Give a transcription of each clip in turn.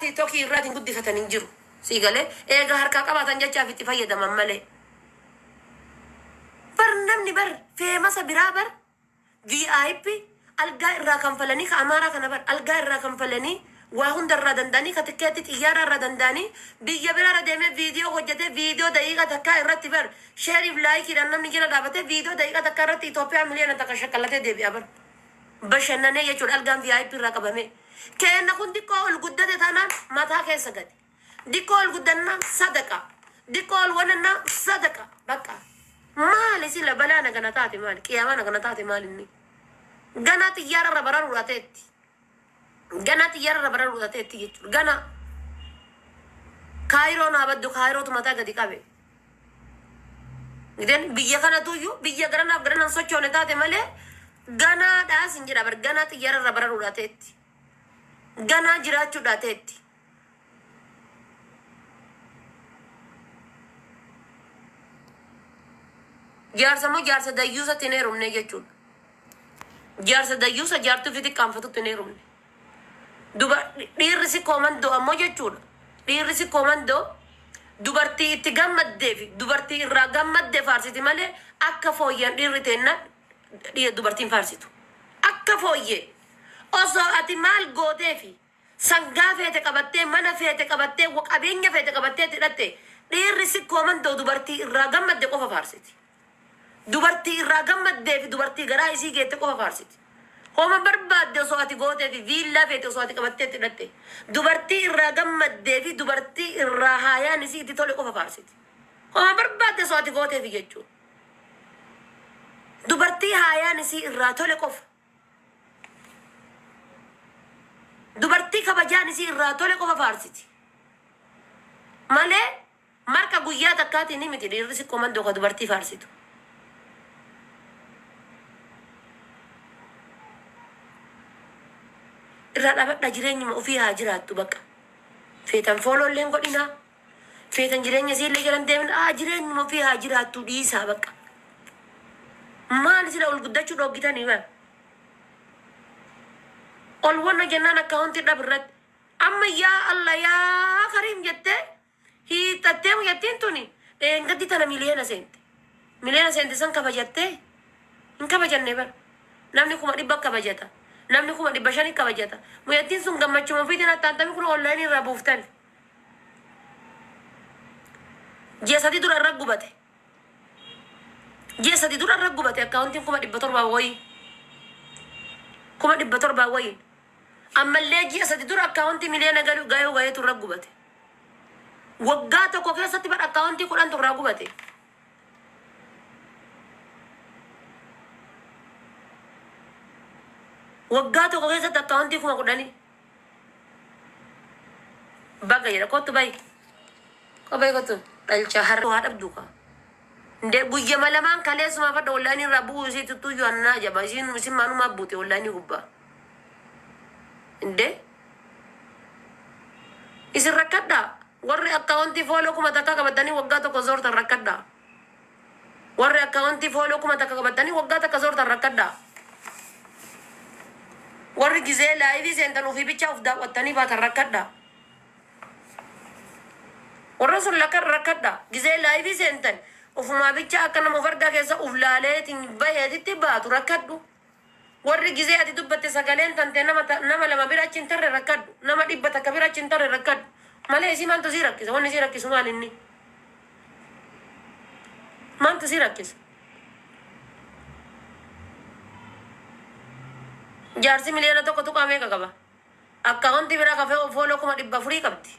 Tiktokii irraatiin guddifatan hin jiru. Sii galee eega harkaa qabaatan jechaaf itti fayyadaman malee. Bar namni bar feemasa biraa bar VIP algaa irraa kanfalanii ka Amaaraa kana bar algaa irraa kanfalanii waa hunda irraa danda'anii ka tikkeetti xiyyaaraa irraa danda'anii biyya biraarra deemee viidiyoo hojjetee viidiyoo daqiiqa takkaa irratti bar sheeriif laayikiidhaan namni jala dhaabatee viidiyoo daqiiqa takkaa irratti Itoophiyaa miliyoona takka shaqqalatee deebi'a bar. Bashannanee jechuudha algaan VIP irraa qabamee. Keenna kun diqqoo ol guddate taanaan mataa keessa gadi. Diqqoo ol guddannaan sadaqa. Diqqoo ol wanannaan sadaqa. Bakka. Maali sila balaa na kana taate maali? Qiyaamaa na kana taate maali inni? Ganaa xiyyaara irra bararuudha ta'etti. Ganaa xiyyaara irra bararuudha ta'etti jechuudha. Ganaa. Kaayiroo naa baddu kaayirootu mataa gadi qabe. Gideen biyya kanatuyyuu biyya garanaaf garanaan sochoone taate malee ganaadhaa sin jedha bar ganaa xiyyaara irra bararuudha ta'etti. Ganaa jiraachuudha ta'etti. Jaarsa moo jaarsa dayyuusatti hin heerumne jechuudha. Jaarsa dayyuusa jaartuu fi xiqqaanfatutti hin heerumne. Duba dhiirri si koomandoo ammoo jechuudha. Dhiirri si koomandoo dubartii itti gammaddee fi dubartii irraa gammadde faarsiti malee akka fooyyaan dhiirri teenna dhiira dubartiin faarsitu. Akka fooyyee osoo ati maal gootee fi sangaa feete qabattee mana feete qabattee qabeenya feete qabattee itti hidhatte dhiirri si koomandoo dubartii irraa gammadde qofa faarsiti. Dubartii irraa gammaddee fi dubartii garaa isii geette qofa faarsiti. Homa barbaadde osoo ati gootee fi viillaa feete osoo ati qabattee itti hidhatte. Dubartii irraa gammaddee fi dubartii irraa haayaan isii itti tole qofa faarsiti. Homa barbaadde osoo ati gootee fi jechuudha. Dubartii haayaan isii irraa tole qofa. Dubartii kabajaan isii irraa tole qofa faarsiti. Malee marqa guyyaa takkaatiin miti dhiirri sikkoo mandoo ka dubartii faarsitu. Irraa dhaabadhaa jireenyuma ofii haa jiraattu bakka. Feetan fooloo illee hin godhinaa. Feetan jireenya isii illee jalan deemin haa jireenyuma ofii haa jiraattu dhiisaa bakka. Maali sila ol guddachuu dhoggitanii bara. Ol wanna jennaan akkaawuntii dhab irratti. Amma yaa Allah yaa Kariim jettee hiixattee mucattiin tuni dheengaddi tana miliyoona seente. Miliyoona seente san kabajattee hin kabajanne bara. Namni 100,000 kabajata. Namni 500,000 kabajata. Mucattiin sun gammachuma ofiitiin attaantamii kun onlaayinii irraa buuftani. Ji'a 3 dura irra gubate. Ji'a 3 dura irra gubate akkaawuntiin 700,000 wayii. 700,000 wayii. Ammallee ji'a 3 dura akkaawuntii miliyoona galu gayuu gayeetu irra gubate. Waggaa tokko keessatti bar akkaawuntii 10tu irraa gubate. Waggaa tokko keessatti akkaawuntii 10,000. Baga jedha kottu bayi. Kophee kottu dhalcha har'a waa dhabdu kaa. Nde guyyama lamaan kaleessumaa fadha onlaayinii irraa bu'uu isii tuttuyyuu annaa ajaba isiin isin maanumaa buute onlaayinii gubbaa. Nde isin rakkadhaa warri akkaawuntii fooloo 1000 qabatanii waggaa tokko zoortan rakkadhaa. Warri akkaawuntii fooloo 1000 qabatanii waggaa takka zoortan rakkadhaa. Warri gizee laayivii seentan ofii bichaa of daawwattanii baatan rakkadhaa. Warra sun lakka rakkadhaa. Gizee laayivii seentan ofumaa bichaa akka nama of argaa keessa uf laaleetiin baheetitti baatu rakkadhu. Warri gizee ati dubbatte sagaleen tantee nama ta- nama lama bira achi hin tarre rakkadhu. Nama 100 bira achi hin tarre rakkadhu. Malee isii maaltu sii rakkisa? Wanni sii rakkisu maal inni? Maaltu sii rakkisa? Jaarsi miliyoona tokko tuqaa meeqa qaba? Akkaawuntii biraa ka fooloo 400,000 qabdi.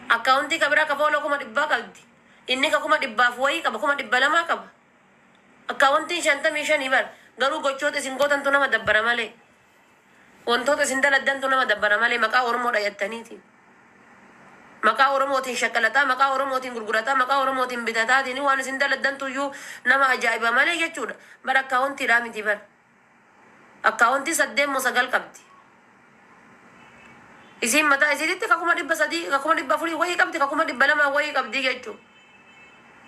Akkaawuntii ka biraa ka fooloo 100,000 qabdi. Inni ka kuma dhibbaaf wayii qaba, 200,000 qaba. Akkaawuntiin 55 bar. Garuu gochoota isin gootantu nama dabbara malee. Wantoota isin daladdantu nama dabbara malee maqaa Oromoo dhayattaniitiin. Maqaa Oromootiin shaqqalataa, maqaa Oromootiin gurgurataa, maqaa Oromootiin bitataatiin waan isin daladdantu iyyuu nama ajaa'iba malee jechuudha. Bar akkaawuntiidhaa miti bar. Akkaawuntii 8 moo 9 qabdi. Isiin mataa isiititti ka 300,000, ka 400,000 wayii qabdi, ka 200,000 wayii qabdi jechuudha.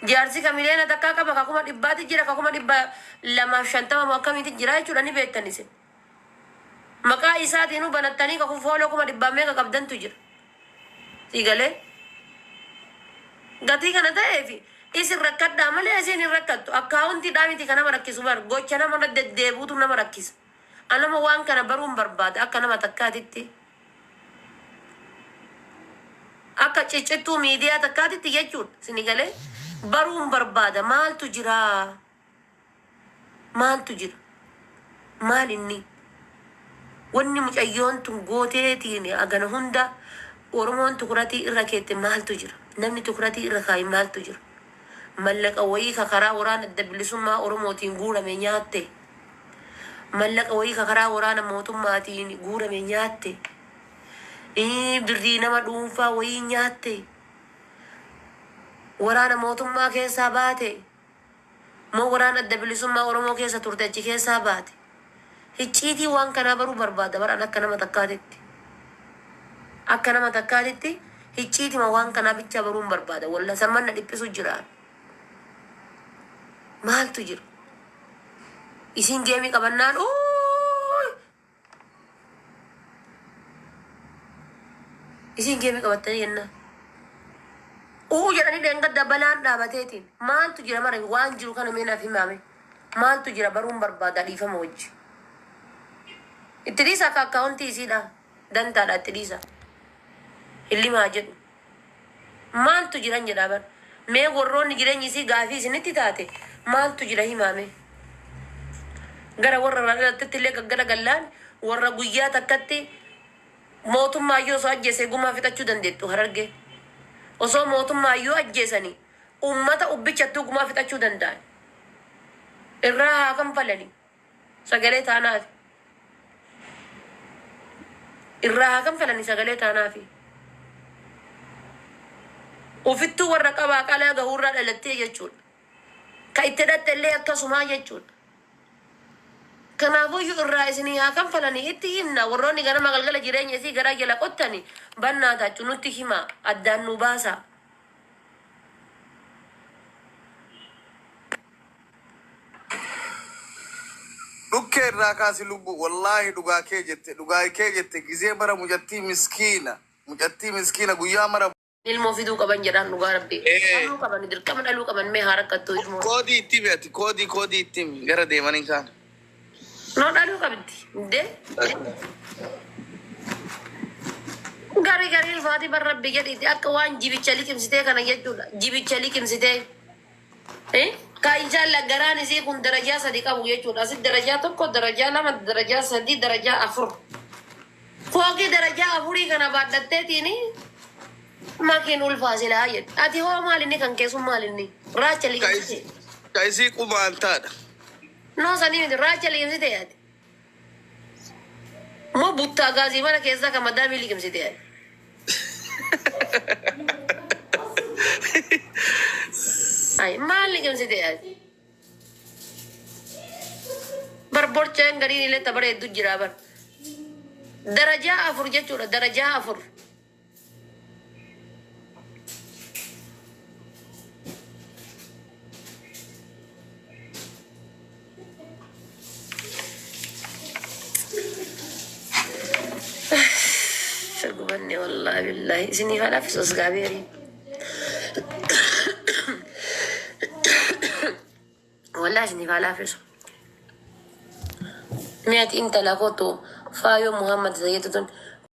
Jaarsi ka miliyoona takkaa qaba, ka 100,000ti jira, ka 250,000 moo akkamiiti jira jechuudha ni beektan isin. Maqaa isaatiinuu banattanii ka fooloo 100,000 meeqa qabdantu jira. Sii galee? Gatii kana ta'eef isin rakkadhaa malee isin hin rakkattu. Akkaawuntiidhaa miti kan nama rakkisu bar gocha nama irra deddeebi'utu nama rakkisa. Anama waan kana baruun barbaada akka nama takkaatitti. Akka ciccittuu miidiyaa takkaatitti jechuudha. Sini galee baruun barbaada maaltu jiraa? Maaltu jira? Maal inni? Wanni mucayyoon tun gooteetiin hagana hunda Oromoon tukuratii irra keette maaltu jira? Namni tukuratii irra kaaye maaltu jira? Mallaqa wayii ka karaa waraana Adda Bilisummaa Oromootiin guurame nyaatte? Mallaqa wayii ka karaa waraana mootummaatiin guurame nyaatte? Birrii nama dhuunfaa wayii nyaatte? Waraana mootummaa keessaa baate? Moo waraana Adda Bilisummaa Oromoo keessa turte achi keessaa baate? Hicciitii waan kanaa baruu barbaada bar an akka nama takkaatitti. Akka nama takkaatitti hicciitima waan kanaa bichaa baruun barbaada. Wallah samman na dhiphisu jira. Maaltu jira? Isiin geemii qabannaan uuy Isiin geemii qabattanii jennaan. Uu jedhanii dheengadda balaan dhaabateetiin maaltu jira mara waan jiru kana mee naaf himaame maaltu jira baruun barbaada dhiifama wajji. Itti dhiisa akka akkaawuntii isiidha dantaadha itti dhiisa. Hillimaa jedhu. Maaltu jiran jedhaa bar. Mee warroonni jireenyi isii gaafii isinitti taate maaltu jira himaa mee. Gara warra irraa dhalattetti illee gaggara gallaan warra guyyaa takkatti mootummaayyuu osoo ajjeesee gumaa fixachuu dandeettu Harargee. Osoo mootummaayyuu ajjeesanii ummata ubbichattuu gumaa fixachuu danda'an. Irraa haa kanfalanii. Sagalee taanaafi. Irraa haa kanfalani sagalee taanaafi. Ufittuu warra qabaa qalaa gahuurraa dhalattee jechuudha. Ka itti hidhatte illee akkasumaa jechuudha. Kanaafuyyuu irraa isinii haa kanfalanii itti himna warroonni ganama galgala jireenya isii garaa jala qottani bannaa taachu nutti himaa addaan nu baasaa. Dhukkee irraa kaasi lubbu wallaahi dhugaa kee jette dhugaa kee jette gizee mara mucattii miskiina mucattii miskiina guyyaa mara Ilmoo fiduu qaban jedhaan dhugaa rabbii. Ee. Dhaluu qaban dirqama dhaluu qaban mee haa rakkattuu ilmoo. Koodii itti himi ati koodii koodii itti himi gara deemanii kaan. No dhaluu qabdi. Dee. Garii garii ulfaatii bar rabbi jedhiiti akka waan jibicha liqimsitee kana jechuudha. Jibicha liqimsitee. Ka inshallah garaan isii kun darajaa sadi qabu jechuudha. Asit darajaa tokko, darajaa lama, darajaa sadi, darajaa afur. Fooqii darajaa afurii kana baadhatteetiin makiin ulfaa silaa jedhe. Ati hoo maal inni kan keessum maal inni? Raacha liqimsite. Ka isii qumaantaadha. Noo sanii miti raacha liqimsite ati. Moo buttaa gaazii mana keessaa kan madaamii liqimsite ati. Ay, maal liqimsite ati? Bar borceen gariin illee ta bareeddu jira bar. Darajaa afur jechuudha darajaa afur. Gubanne wallaahi billaahi isiniif haa laaffisu asgaabeerii. Wallaahi isiniif haa laaffisu. Mee ati intala kootu Faayoo Muhammad Zayyatu tun